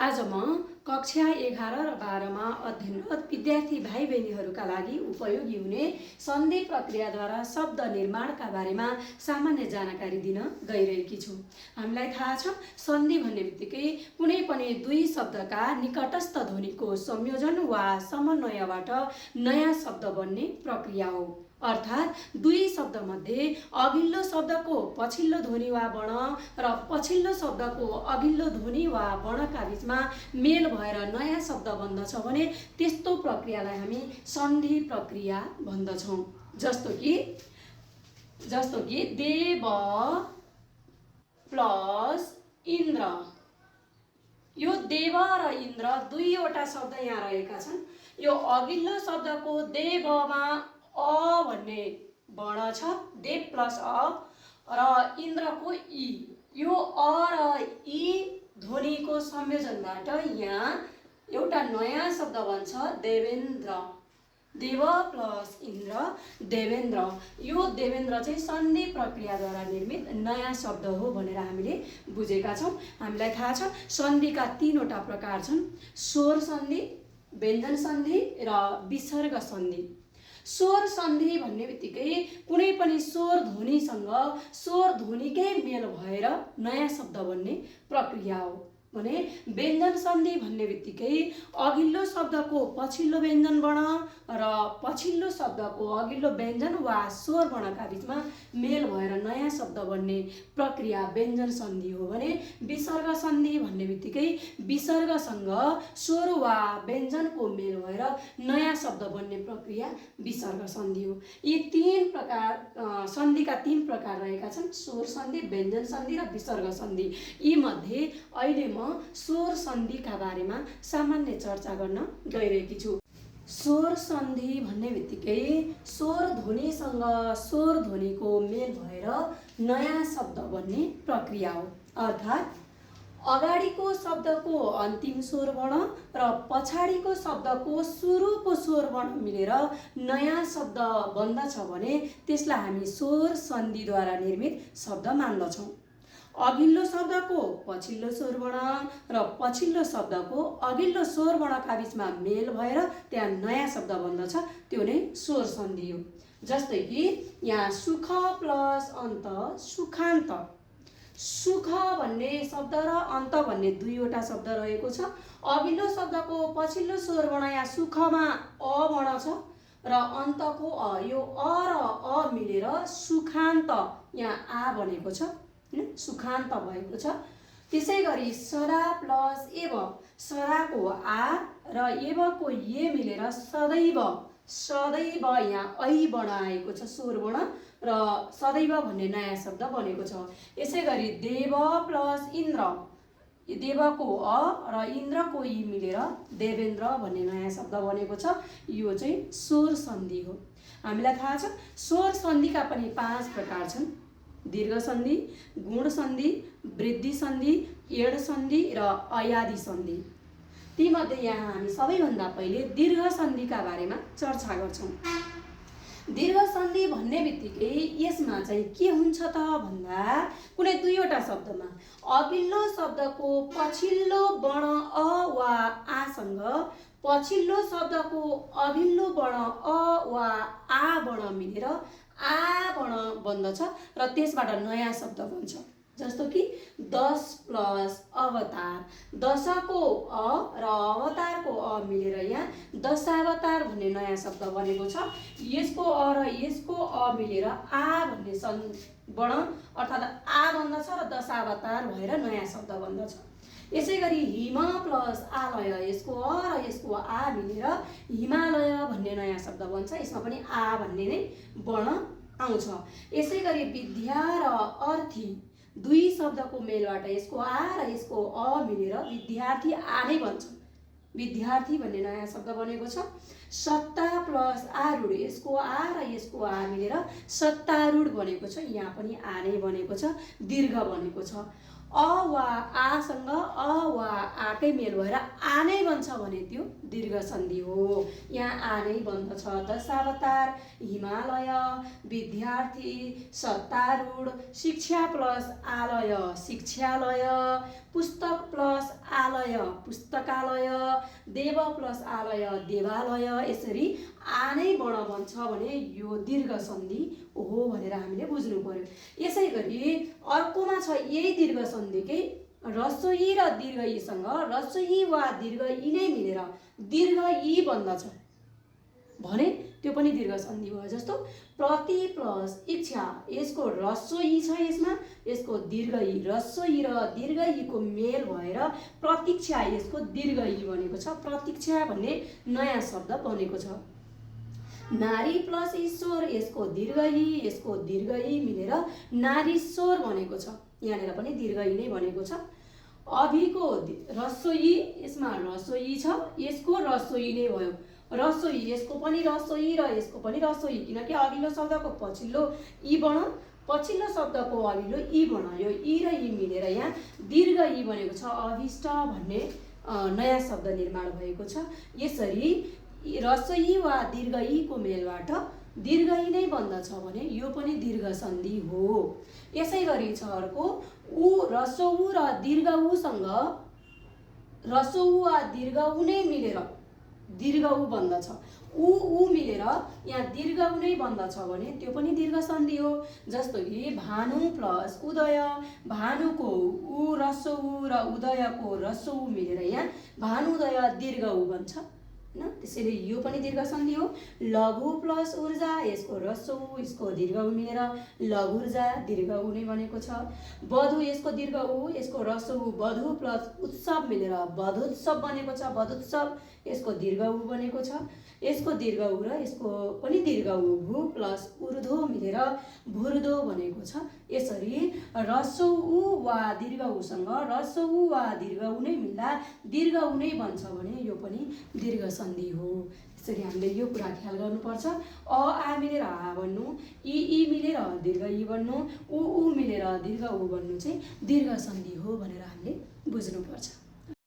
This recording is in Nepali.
आज म कक्षा 11 र 12 मा अध्ययनरत विद्यार्थी भाइ बहिनीहरूका लागि उपयोगी हुने सन्धि प्रक्रियाद्वारा शब्द निर्माणका बारेमा सामान्य जानकारी दिन गइरहेकी छु। हामीलाई थाहा छ सन्धि भन्ने बित्तिकै कुनै पनि दुई शब्दका निकटस्थ ध्वनिको संयोजन वा समन्वयबाट नयाँ शब्द बन्ने प्रक्रिया हो। अर्थात् दुई शब्दमध्ये अघिल्लो शब्दको पछिल्लो ध्वनि वा वर्ण र पछिल्लो शब्दको अघिल्लो ध्वनि वा वर्णका बीचमा मेल भएर नयाँ शब्द बन्दछ भने त्यस्तो प्रक्रियालाई हामी सन्धि प्रक्रिया भन्दछौँ। जस्तो कि देव प्लस इन्द्र। यो देव र इन्द्र दुईवटा शब्द यहाँ रहेका छन्। यो अघिल्लो शब्दको देवमा अ भन्ने वर्ण छ, देव प्लस अ, र इन्द्रको इ। यो अ र इ ध्वनिको संयोजनबाट यहाँ एउटा नयाँ शब्द बन्छ देवेन्द्र। देव प्लस इन्द्र देवेन्द्र। यो देवेन्द्र चाहिँ सन्धि प्रक्रियाद्वारा निर्मित नयाँ शब्द हो भनेर हामीले बुझेका छौँ। हामीलाई थाहा छ सन्धिका तीनवटा प्रकार छन्, स्वर सन्धि, व्यञ्जन सन्धि र विसर्ग सन्धि। स्वर सन्धि भन्ने बित्तिकै कुनै पनि स्वर ध्वनिसँग स्वर ध्वनिकै मेल भएर नयाँ शब्द बन्ने प्रक्रिया हो भने व्यञ्जन सन्धि भन्ने बित्तिकै अघिल्लो शब्दको पछिल्लो व्यञ्जन वर्ण र पछिल्लो शब्दको अघिल्लो व्यञ्जन वा स्वर वर्णका बीचमा मेल भएर नयाँ शब्द बन्ने प्रक्रिया व्यञ्जन सन्धि हो भने विसर्ग सन्धि भन्ने बित्तिकै विसर्गसँग स्वर वा व्यञ्जनको मेल भएर नयाँ शब्द बन्ने प्रक्रिया विसर्ग सन्धि हो। यी तीन प्रकार सन्धिका तीन प्रकार रहेका छन्, स्वर सन्धि, व्यञ्जन सन्धि र विसर्ग सन्धि। यी मध्ये अहिले म स्वर सन्धिका बारेमा सामान्य चर्चा गर्न गइरहेकी छु। स्वर सन्धि भन्ने बित्तिकै स्वर ध्वनिसँग स्वर ध्वनिको मेल भएर नयाँ शब्द बन्ने प्रक्रिया हो। अर्थात् अगाडिको शब्दको अन्तिम स्वर वर्ण र पछाडिको शब्दको सुरुको स्वर वर्ण मिलेर नयाँ शब्द बन्दछ भने त्यसलाई हामी स्वर सन्धिद्वारा निर्मित शब्द मान्दछौँ। अघिल्लो शब्दको पछिल्लो स्वर वर्ण र पछिल्लो शब्दको अघिल्लो स्वर वर्णका बीचमा मेल भएर त्यहाँ नयाँ शब्द बन्दछ, त्यो नै स्वर सन्धि हो। जस्तै कि यहाँ सुख प्लस अन्त सुखान्त। सुख भन्ने शब्द र अन्त भन्ने दुईवटा शब्द रहेको छ। अघिल्लो शब्दको पछिल्लो स्वर वर्ण यहाँ सुखमा अ वर्ण छ र अन्तको अ, यो अ र अ मिलेर सुखान्त यहाँ आ बनेको छ, सुखान्त भएको छ। त्यसै गरी सदा प्लस एव, सदाको आ र एवको ये मिलेर सदैव, सदैव यहाँ ऐ वर्ण आएको छ स्वर वर्ण र सदैव भन्ने नयाँ शब्द बनेको छ। यसै गरी देव प्लस इन्द्र, देवको अ र इन्द्रको इ मिलेर देवेन्द्र भन्ने नयाँ शब्द बनेको छ। यो चाहिँ स्वर सन्धि हो। हामीलाई थाहा छ स्वर सन्धिका पनि 5 प्रकार छन्, दीर्घ सन्धि, गुण सन्धि, वृद्धि सन्धि, एड सन्धि र अयादि सन्धि। तीमध्ये यहाँ हामी सबैभन्दा पहिले दीर्घ सन्धिका बारेमा चर्चा गर्छौँ। दीर्घ सन्धि भन्ने बित्तिकै यसमा चाहिँ के हुन्छ त भन्दा कुनै दुईवटा शब्दमा अघिल्लो शब्दको पछिल्लो वर्ण अ वा आसँग पछिल्लो शब्दको अघिल्लो वर्ण अ वा आ वर्ण मिलेर आ वर्ण बन्दछ र त्यसबाट नयाँ शब्द बन्छ। जस्तो कि 10 प्लस अवतार, दशको अ र अवतारको अ मिलेर यहाँ दशावतार भन्ने नयाँ शब्द बनेको छ। यसको अ र यसको अ मिलेर आ भन्ने वर्ण अर्थात् आ बन्दछ र दशावतार भएर नयाँ शब्द बन्दछ। यसै गरी हिम प्लस आलय, यसको अ र यसको आ मिलेर हिमालय भन्ने नयाँ शब्द बन्छ। यसमा पनि आ भन्ने नै वर्ण आउँछ। यसै गरी विद्या र अर्थी, दुई शब्दको मेलबाट यसको आ र यसको अ मिलेर विद्यार्थी आ नै बन्छ, विद्यार्थी भन्ने नयाँ शब्द बनेको छ। सत्ता प्लस आरूढ, यसको आ र यसको आ मिलेर सत्तारूढ बनेको छ, यहाँ पनि आ नै बनेको छ, दीर्घ बनेको छ। अ वा आसँग अ वा आकै मेल भएर आ नै बन्छ भने त्यो दीर्घ सन्धि हो। यहाँ आ नै बन्दछ। दशावतार, हिमालय, विद्यार्थी, सत्तारूढ, शिक्षा प्लस आलय शिक्षालय, पुस्तक प्लस आलय पुस्तकालय, देव प्लस आलय देवालय, यसरी आ नै बण बन्छ भने यो दीर्घ सन्धि हो भनेर हामीले बुझ्नु पर्यो। यसै गरी अर्कोमा छ यही दीर्घ सन्धिकै ह्रस्व इ र दीर्घ ईसँग ह्रस्व इ वा दीर्घ इ नै मिलेर दीर्घ इ बन्दछ भने त्यो पनि दीर्घ सन्धि भयो। जस्तो प्रति प्लस इच्छा, यसको ह्रस्व इ छ, यसको दीर्घ इ, ह्रस्व इ र दीर्घ इ को मेल भएर प्रतीक्षा, यसको दीर्घ इ बनेको छ। प्रतीक्षा भन्ने नयाँ शब्द बनेको छ। नारी प्लस ईश्वर, यसको दीर्घ इ, यसको दीर्घ इ मिलेर नारीश्वर बनेको छ। यहाँनिर पनि दीर्घ इ नै बनेको छ। अभिको ह्रस्व इ, यसमा ह्रस्व इ छ, यसको ह्रस्व इ नै भयो। ह्रस्व इ, यसको पनि ह्रस्व इ र यसको पनि ह्रस्व इ, किनकि अघिल्लो शब्दको पछिल्लो इ बण, पछिल्लो शब्दको अघिल्लो इ बण, यो इ र इ मिलेर यहाँ दीर्घ इ बनेको छ। अभिष्ट भन्ने नयाँ शब्द निर्माण भएको छ। यसरी ह्रस्व इ वा दीर्घ इ को मेलबाट दीर्घ इ नै बन्दछ भने यो पनि दीर्घ सन्धि हो। यसै गरी छ अर्को उ, ह्रस्व उ र दीर्घ उसँग ह्रस्व उ वा दीर्घ उ नै मिलेर दीर्घ उ बन्दछ। उ मिलेर यहाँ दीर्घ उ नै बन्दछ भने त्यो पनि दीर्घ सन्धि हो। जस्तो कि भानु प्लस उदय, भानुको उ ह्रस्व उ र उदयको ह्रस्व उ मिलेर यहाँ भानुदय दीर्घ उ बन्छ हैन, त्यसैले यो पनि दीर्घ सन्धि हो। लघु प्लस ऊर्जा, यसको ह्रस्व उ, यसको दीर्घ उ मिलेर लघुर्जा दीर्घ उ नै बनेको छ। वधु, यसको दीर्घ उ, यसको ह्रस्व उ, वधु प्लस उत्सव मिलेर वधोत्सव बनेको छ। वधोत्सव, यसको दीर्घ उ बनेको छ। यसको दीर्घ उ र यसको पनि दीर्घ उ, भू प्लस ऊर्ध्व मिलेर भूर्ध्व बनेको छ। यसरी ह्रस्व उ वा दीर्घ उसँग ह्रस्व उ वा दीर्घ उ नै मिल्दा दीर्घ उ नै बन्छ भने यो पनि दीर्घ सन्धि हो। यसरी हामीले यो कुरा ख्याल गर्नुपर्छ। अ आ मिलेर आ भन्नु, इ मिलेर दीर्घ इ भन्नु, उ मिलेर दीर्घ उ भन्नु चाहिँ दीर्घ सन्धि हो भनेर हामीले बुझ्नुपर्छ।